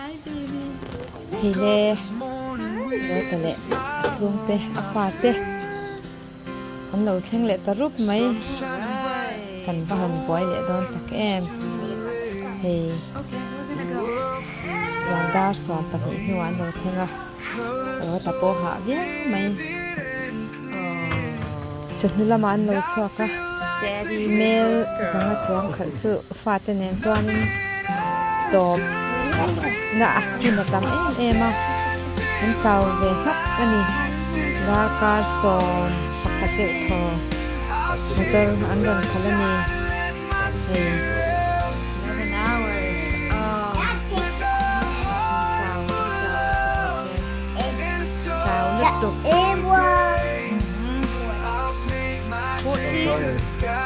Hei le Ruata leh a chhungte a fate an lo thleng leh ta rup mai. Kan va han buai leh dawn tak em. Hei zan dar 12 hnuah an lo thleng a, Ruata pawh hah viau mai. Chawhnu lamah an lo chhuak a, Mel zanga chuang khalh chu fate nen chuanin tawp na a hun a tam em em a, an chau ve hlak a ni. Darkar 11 deuh thaw motor an rawn khalh a ni hei.